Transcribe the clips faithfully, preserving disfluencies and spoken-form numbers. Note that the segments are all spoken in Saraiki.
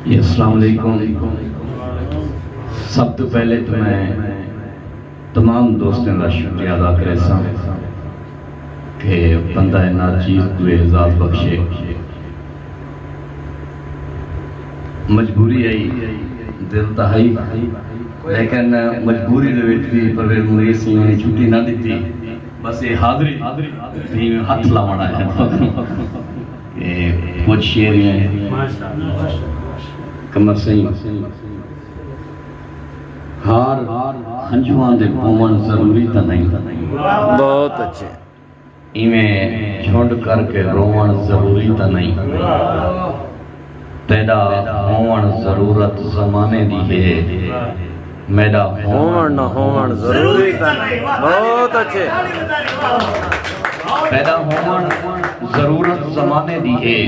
جی، السلام علیکم۔ سب توں پہلے تاں میں تمام دوستاں دا شکریہ ادا کریساں کہ بندہ ناچیز کوں اعزاز بخشے۔ مجبوری ہئی، دل تاں ہئی، لیکن مجبوری دے وچ وی پرویز منیر سئیں نے چھٹی نہ ݙتی۔ بس اے حاضری، اے ہتھ لاوݨ آئے ہن۔ اے کجھ شعر ہیں۔ قمر سئیں، ہار ہنجواں دے پووݨ ضروری تاں نہیں۔ بہت اچھے۔ ایویں جھنڈ کر کے رووݨ ضروری تاں نہیں۔ تیݙا ہووݨ ضرورت زمانے دی ہے، میݙا ہووݨ نہ ہووݨ ضروری تاں نہیں۔ بہت اچھے۔ تیݙا ہووݨ ضرورت زمانے دی ہے،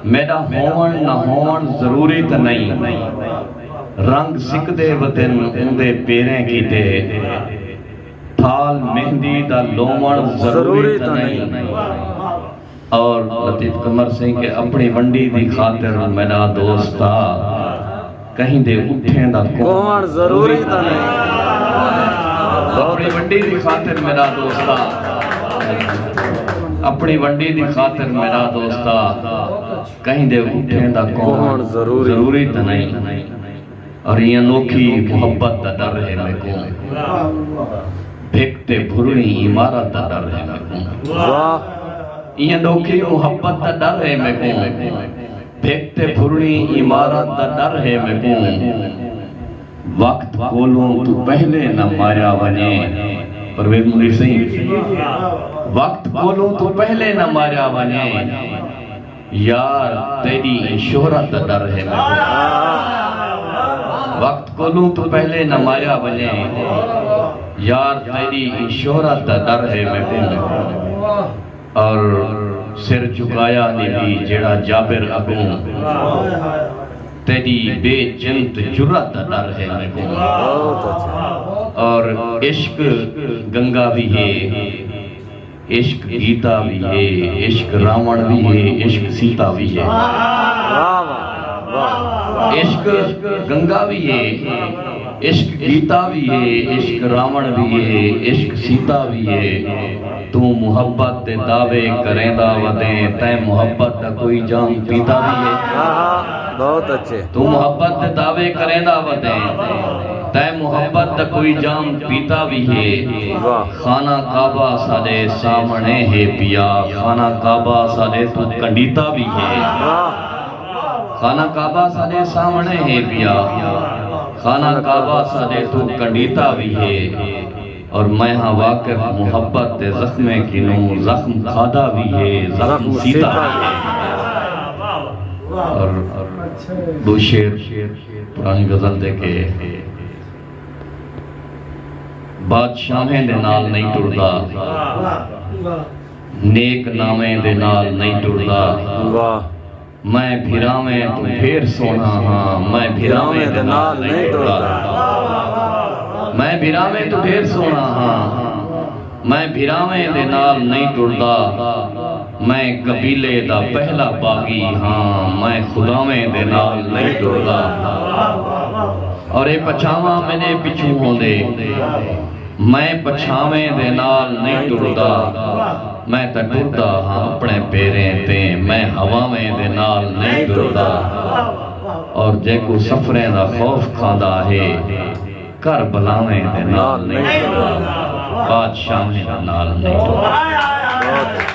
میݙا ہووݨ نہ ہووݨ ضروری تاں نہیں۔ رنگ سکدے ودن اوندے پیریں کیتے، تھال مہندی دا لووݨ ضروری تاں نہیں۔ اور لطیف قمر سئیں کہ اپݨی ونڈی دی خاطر میݙا دوست آ، کہیں دے اٹھیں دا کوہݨ ضروری تاں نہیں۔ اپݨی ونڈی دی خاطر میݙا دوست آ، اپݨی ونڈی دی خاطر میݙا دوست آ، کہیں دے اٹھیں دا کوہݨ ضروری تاں نہیں۔ اور ایں انوکھی محبت دا ݙر ہے میکوں، بھک تے بھرݨی عمارت دا ݙر ہے میکوں۔ واہ۔ ایں انوکھی محبت دا ݙر ہے میکوں، بھک تے بھرݨی عمارت دا ݙر ہے میکوں۔ وقت کولوں توں پہلے نہ ماریا ونڄے، پرویز منیر سئیں، وقت کولوں توں پہلے نہ ماریا ونڄے، یار تیݙی ایں شہرت دا ݙر ہے میکوں۔ وقت کولوں توں پہلے نہ ماریا ونڄے، یار تیݙی ایں شہرت دا ݙر ہے میکوں۔ اور سر جھکایا نی وی جیڑھا جابر اڳوں، تیݙی بے جنت جرات دا ݙر ہے میکوں۔ اور عشق گنگا وی ہے، عشق گیتا وی ہے، عشق راوݨ وی ہے، عشق سیتا وی ہے۔ واہ واہ واہ۔ عشق گنگا وی ہے، عشق گیتا وی ہے، عشق راوݨ وی ہے، عشق سیتا وی ہے۔ توں محبت دے دعوے کریندا ودیں، تیں محبت دا کوئی جام پیتا وی ہے۔ آہا، بہت اچھے۔ توں محبت دے دعوے کریندا ودیں، تیں محبت دا کوئی جام پیتا وی ہے۔ واہ۔ خانہ کعبہ ساݙے سامݨے ہے پیا، خانہ کعبہ ساݙے توں کنڈیتا وی ہے۔ واہ۔ خانہ کعبہ ساݙے سامݨے ہے پیا، خانہ کعبہ ساݙے توں کنڈیتا وی ہے۔ اور میں ہاں واقف محبت دے زخمیں کنوں، زخم کھادا وی ہے، زخم سیتا وی ہے۔ اور ݙو شعر پراݨی غزل دے کہ بادشاہیں دے نال نہیں ٹردا، نیک ناویں دے نال نہیں ٹردا۔ واہ۔ میں بھراویں توں ڈھیر سوہݨا ہاں، میں بھراویں دے نال نہیں ٹردا۔ میں بھراویں توں ڈھیر سوہݨا ہاں، میں بھراویں دے نال نہیں ٹردا۔ میں قبیلے دا پہلا باغی ہاں، میں خداویں دے نال نہیں ٹردا۔ اور اے پچھاواں میݙے پچھوں ہوندے، میں پچھاویں دے نال نہیں ٹردا۔ میں تاں ٹردا ہاں اپݨے پیریں تے، میں ہواویں دے نال نہیں ٹردا۔ اور جیکوں سفریں دا خوف کھاندا ہے، کربلاویں دے نال نہیں ٹردا، بادشاہیں دے نال نہیں ٹردا۔